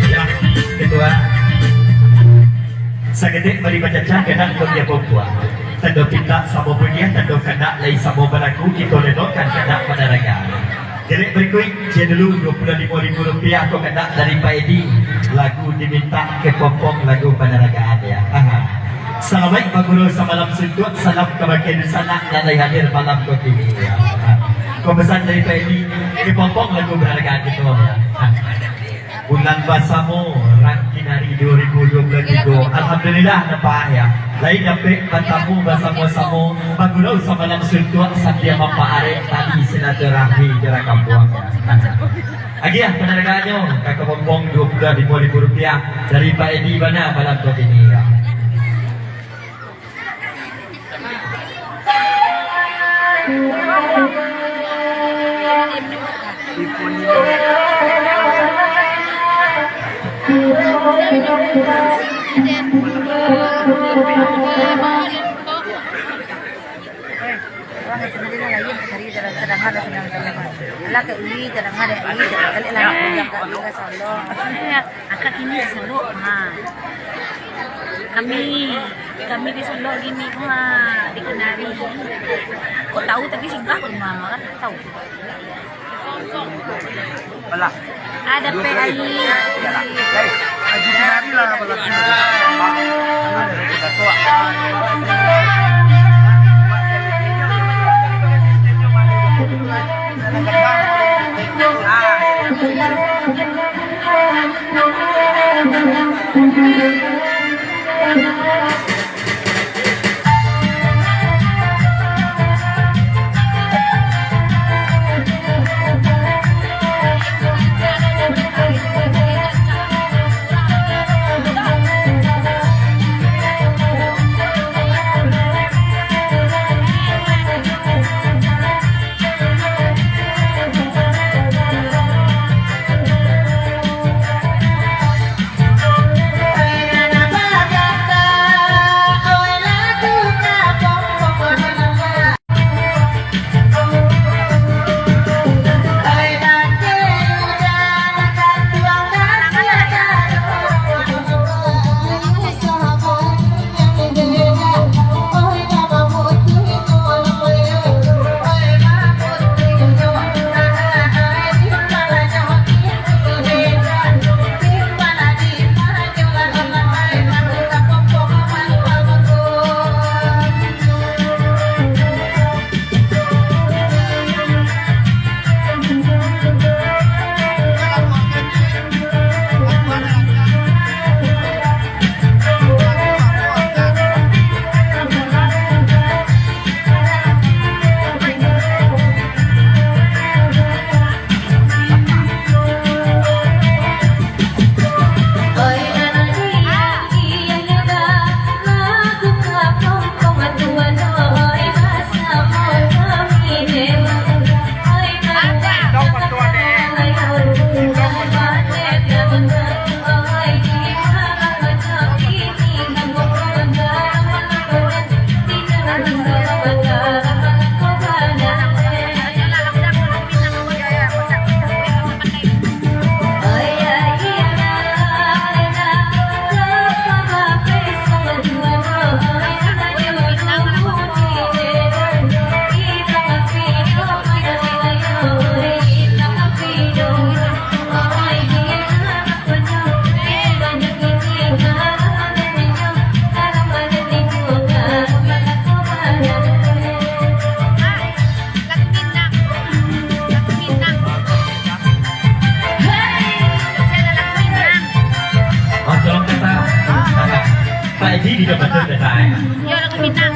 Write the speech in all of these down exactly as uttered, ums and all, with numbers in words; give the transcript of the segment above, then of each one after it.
Ya, ketua. Saketek bari bacacah, kandak kok dia popuah. Tando pintak samo buliah, tando kandak lai samo balaku, kito lenokan kandak panaragaan. Jaleh barikuik, ciek dulu duo puluah limo ribu rupiah ko kandak dari Pak Edi. Lagu dimintak Kepompong, lagu panaragaan, ya. Aha. Salamaik bagurau samalam suntuak, salam kabake dunsanak nan lai hadir malam ko kini, ya. Aha. Ko pesan dari Pak Edi, Kepompong lagu panaragaan kito, ya. Aha. Bulan Basamo, Rangkinari dua ribu dua puluh tiga. Alhamdulillah, nampak ya. Lai dapek batamu basamo-samo, bagurau samalam suntuak, sambia mampaarek tali silaturahmi jo urang kampuang. Agiah panaragaannyo, ka Kepompong dua puluah limo ribu rupiah dari Pak Edi bana malam ko kini, ya. Urang nan sadang lain, sadang-sadang. Alah, ka ui, sadang ada ui, sadang balik lah, sadang ka ui, ka Solok. Akak kini di Solok, ha. Kami, kami di Solok gini, ha, di Kenari. Kok tahu, tapi singgah ke rumah, kan tahu. Alah. Ada P I. Iyalah. Eh, Haji Kenari lah, apalah. Jadi, didapatkan data, eh. Yo, lah, ka Minang.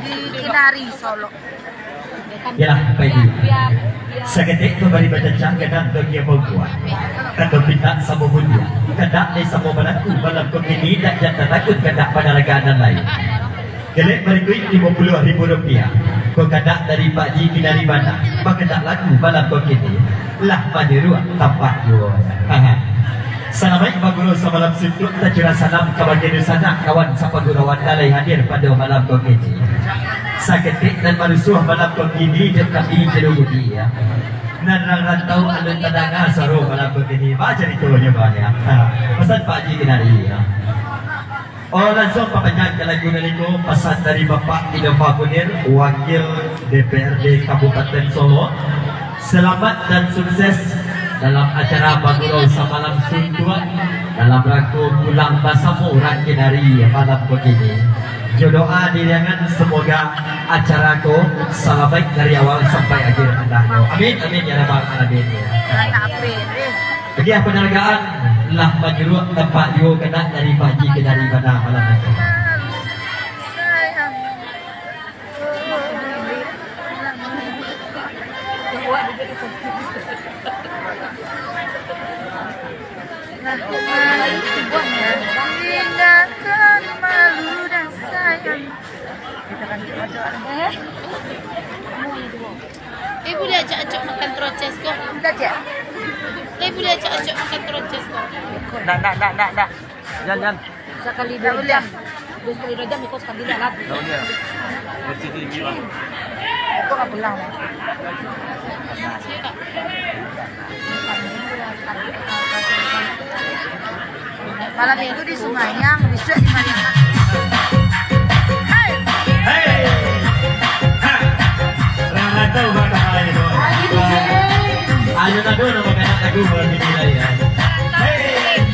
Di Kinari, Solok. Yalah, Pak Edi. Saketek tu bari bacacah gadang tu dia bau kuat. Kato pintak samo bunyi. Kadak dek samo balaku malam ko kini, dak jan tatakun kadak panaragaan nan lain. Galek barikuik limo puluah ribu rupiah. Ko kadak dari Pak Ji Kinari bana. Bakadak laku malam ko kini. Lah manyuruak tampak juo. Salamaik bagurau samalam suntuak, tacurah salam ka bagian dunsanak, kawan sapagurauan nan lai hadir pado malam ko kini. Saketek nan marusuah malam ko kini, dek kami jero budi, ya. Nan rang rantau alun tadanga suaro malam ko kini. Ba caritonyo, ba, ya. Ha, pasan Pak Ji Kinari, ya. Oh, langsuang papanjang ka lagu nan iko, pasan dari Bapak Innova Munir, Wakil D P R D Kabupaten Solok. Salamat dan sukses dalam acara bagurau samalam suntuak dalam rangko pulang basamo urang Kinari malam ko kini. Jo doa diriangan, samoga acara ko salamaik dari awal sampai akhir andahnyo. Amin, amin, ya rabbal alamin. Amin. Hadiah panargaan lah manyuruak tampak juo kanak dari Pak Ji Kinari bana malam ko. Tinggalkan malu dan sayang. Eh? Eh, boleh ajak Acok makan troces ko? Dah, Cak. Eh, boleh ajak Acok makan troces ko? Ndak, ndak, ndak, ndak, ndak. Jan, jan. Sakali duo jam. Duo sakali duo jam, iko sakali duo lagu. Ndak boleh. Bersih tinggi, Bang. Iko lah pulang. Malam minggu di Sungaiang, bisuak di Mariana. Hei! Hei! Ha! Lah, lah tahu bakal lain, kawan. Ayo, nado nama kanak lagu malam minggu lain, ya. Hei!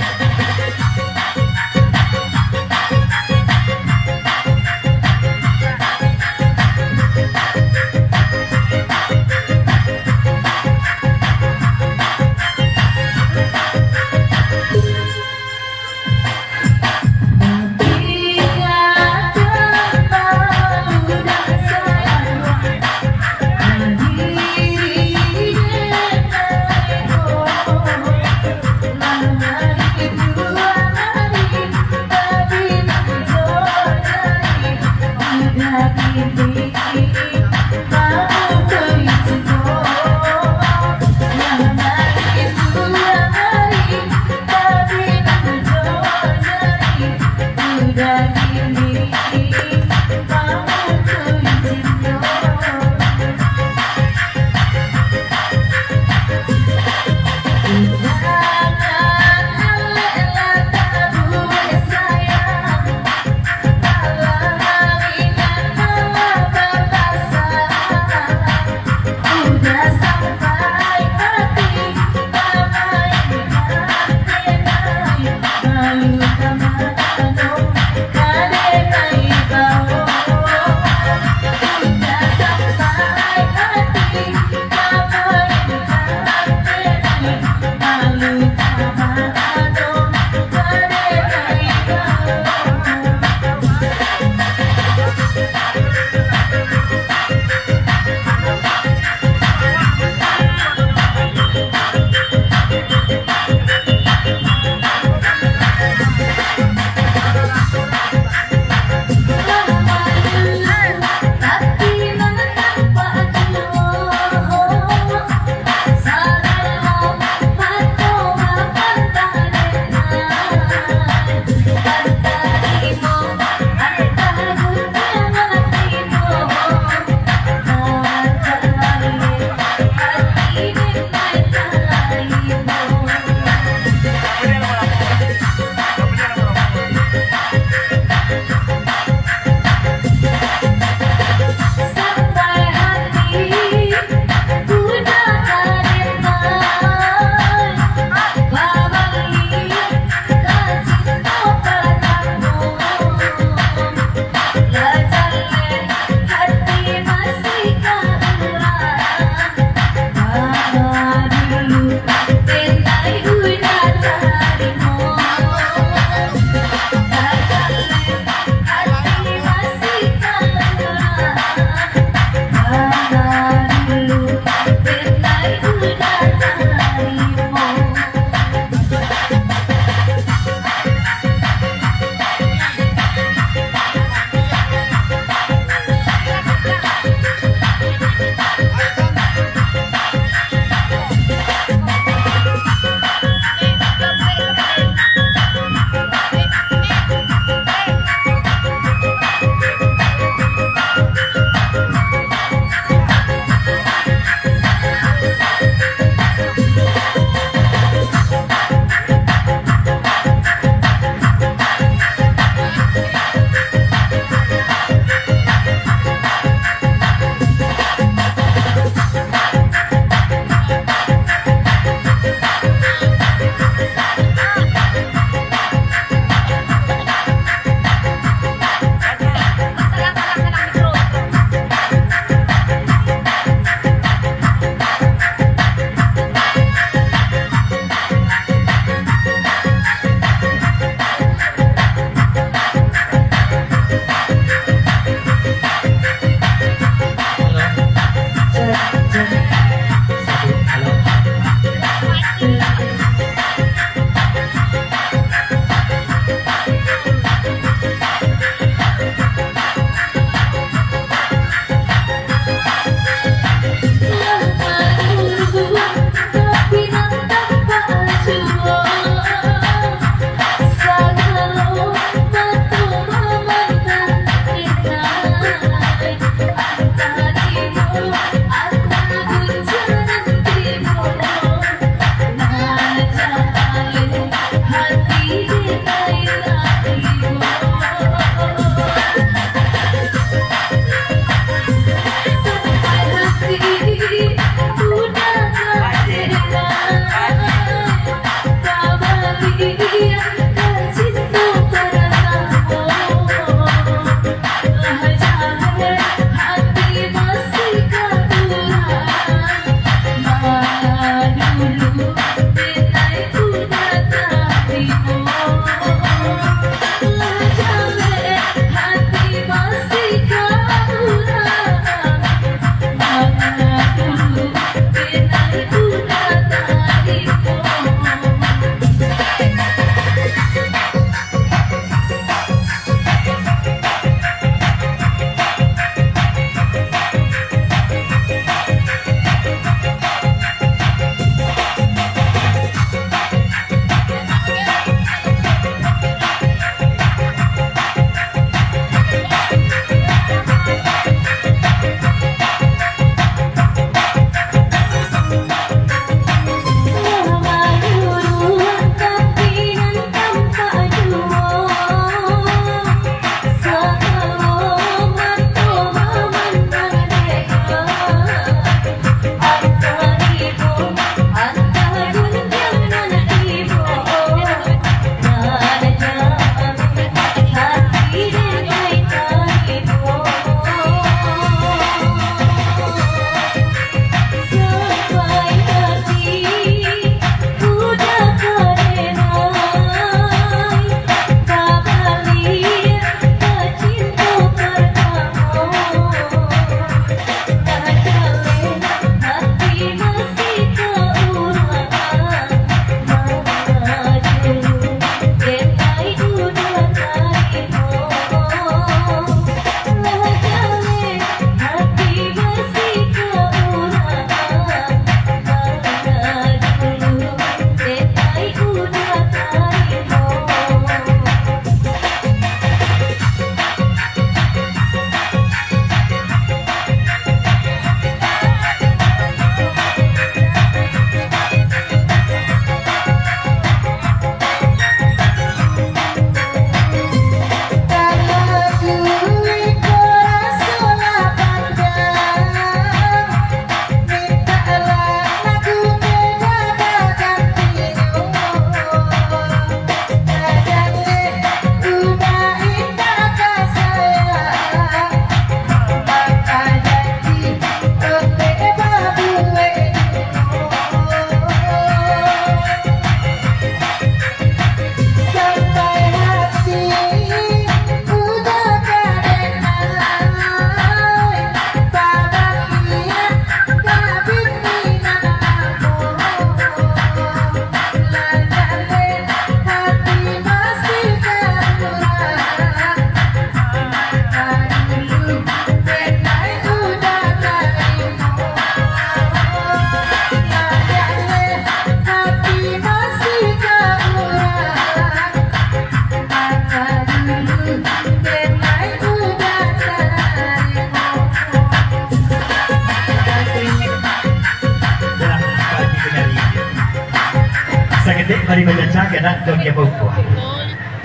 Ari manyaca kandak jo kia baukuah.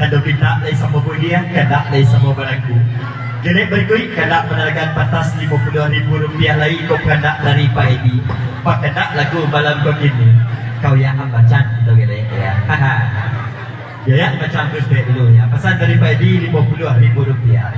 Tando pintak lai samo buliah, kandak lai samo balaku. Jaleh barikuik kandak panaragan patas limo puluah ribu rupiah lai ko kandak dari Pak Edi. Bakandak lagu malam ko kini. Kau ya ambacan kito jaleh ya. Haha. Yo ya, ambacan Gus Bek dulu ya. Pasan dari Pak Edi limo puluah ribu rupiah.